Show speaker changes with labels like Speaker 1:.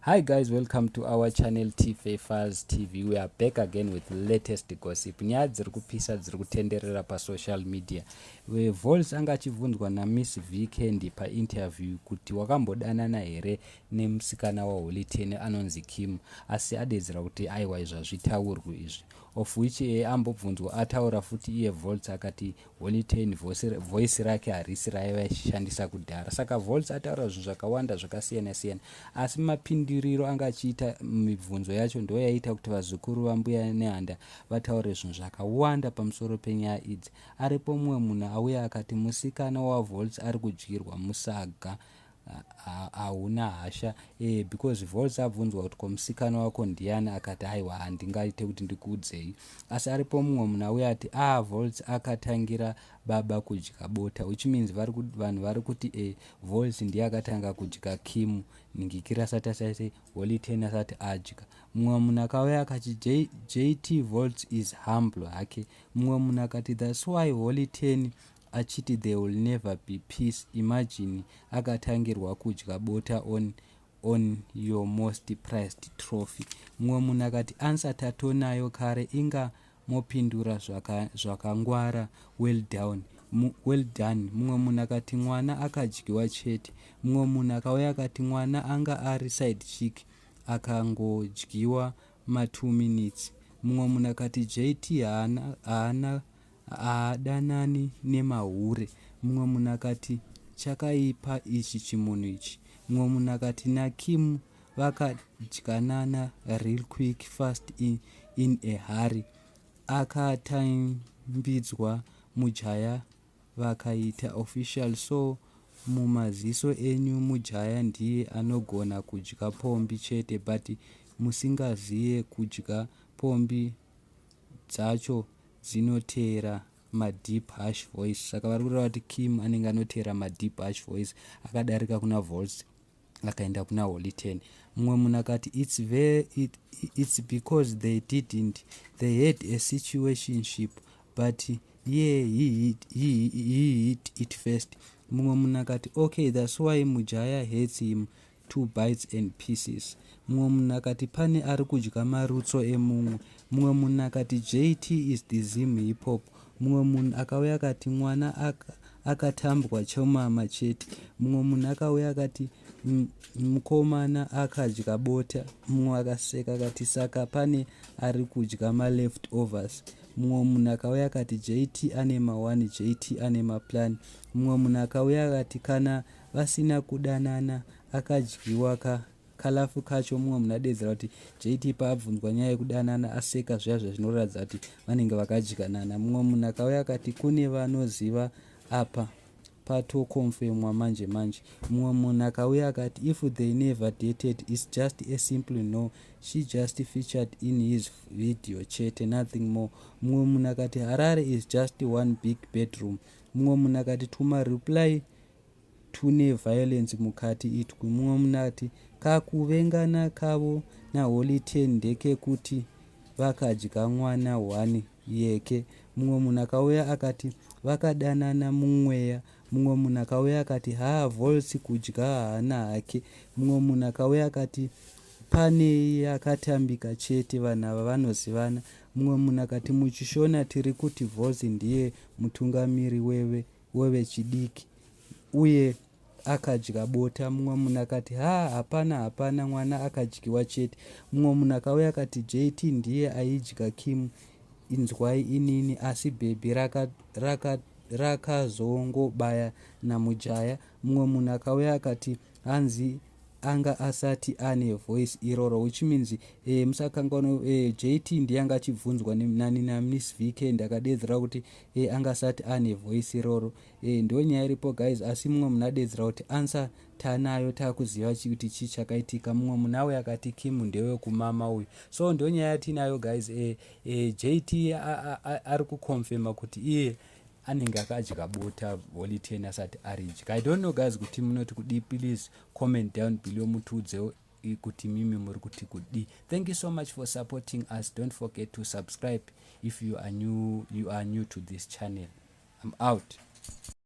Speaker 1: Hi guys, welcome to our channel Tfafers TV. We are back again with latest gossip. Nyaya dziri kupisa dziri kutenderera pasocial media. Vols anga achibvunzwa naMiss V Candy painterview kuti wakambodanana here nemusikana waHoly Ten anonzi Kim, asi adedzera kuti aiwa, izvi hazvitaurwi izvi, of which ambobvunzwa ataura futi iye Volts akati Holy Ten voice rake harisi raiva achishandisa kudhara. Saka Volts ataura zvinhu zvakawanda zvakasiyana siyana, asi mapindiriro anga achiita mibvunzo yacho ndo yaiita kuti vazukuru vambuya Nehanda vataure zvinhu zvakawanda pamusoro penyaya idzi. Aripo mumwe munhu auya akati musikana waVolts ari kudyirwa musaga, hauna hasha because Volts abvunzwa kuti komusikana wako ndiani, akati aiwa, handingaite kuti ndikuudzei. Asi aripo mumwe munhu auya ati a ah, Volts akatangira baba kudya bota, which means vanhu vari kuti Volts ndiye akatanga kudya Kim ningikira asati asati Holy Ten asati adya. Mumwe munhu akauya akati JT Volts is humble hake. Mumwe munhu akati that's why Holy Ten achiti there will never be peace. Imagine akatangirwa kudya bota on your most prized trophy. Mumwe munhu akati answer tatonayo kare, inga mopindura zvakangwara, well down, well done. Mumwe munhu akati mwana akadyiwa chete. Mumwe munhu akauya akati mwana anga ari side chick, akangodyiwa ma2 minutes. Mumwe munhu akati JT haana haadanani nemahure. Mumwe munhu akati chakaipa ichi chimunhu ichi. Mumwe munhu akati naKim vakadyanana real quick fast in a hurry, akatambidzwa mujaya vakaita official. So mumaziso enyu mujaya ndiye anogona kudya pombi chete, but musingaziye kudya pombi dzacho dzinoteera madeep harsh voice. Saka vari kureva kuti Kim anenge anoteera madeep harsh voice, akadarika kuna Volts akaenda kuna Holy Ten. Mumwe munhu akati it's because they didn't, they had a situationship, but yeah, he hit it first. Mumwe munhu akati okay, that's why mujaya hates him two bites and pieces. Mumwe munhu akati pane ari kudya marutso emumwe. Mumwe munhu akati JT is the Zim hip hop. Mumwe munhu akauya akati mwana akatambwa chomama chete. Mumwe munhu akauya akati mukomana akadya bota. Mumwe akaseka akati saka pane ari kudya maleft overs. Mumwe munhu akauya akati JT ane ma1, JT ane maplan. Mumwe munhu akauya akati kana vasina kudanana akadyiwa ka kalafu kacho. Mumwe munhu adedzera kuti JT paabvunzwa nyaya yekudanana aseka zviya zvazvinoratidza kuti vanenge vakadyanana. Mumwe munhu akauya akati kune vanoziva apa patokonfemwa manje manje. Mumwe munhu akauya akati if they never dated, it's just a simple no, she just featured in his video chete, nothing more. Mumwe munhu akati Harare is just one big bedroom. Mumwe munhu akati tuma reply tune violence mukati itwi. Mumwe munhu ati kakuvengana kavo naHoly Ten ndekekuti vakadya mwana 1 yeke. Mumwe munhu akauya akati vakadanana mumweya. Mumwe munhu akauya akati haa, Volts kudya haana hake. Mumwe munhu akauya akati pane yakatambika chete, vanhu ava vanozivana. Mumwe munhu akati muchishona tiri kuti Volts ndiye mutungamiri wevechidiki uye akadya bota. Mumwe munhu akati ha, hapana, hapana, mwana akadyiwa chete. Mumwe munhu akauya akati JT ndiye aidya Kim, inzwai inini, asi bhebhi rakazongobaya namujaya. Mumwe munhu akauya akati hanzi anga asati ane voice iroro, which means musakanganwa JT ndiye anga achibvunzwa nani naMiss Weekend, akadedzera kuti anga asati ane voice iroro. Ndo nyaya iripo guys, asi mumwe munhu adedzera kuti answer tanayo, taakuziva kuti chii chakaitika. Mumwe munhu auya akati Kim ndewekumama uyu. So ndo nyaya yatinayo guys. JT ari kuconfirma kuti iye anenge akadya bota Holy Ten asati aridya. I don't know guys kuti munoti kudii. Please comment down below mutiudzewo kuti mimi muri kuti kudii. Thank you so much for supporting us. Don't forget to subscribe if you are new to this channel. I'm out.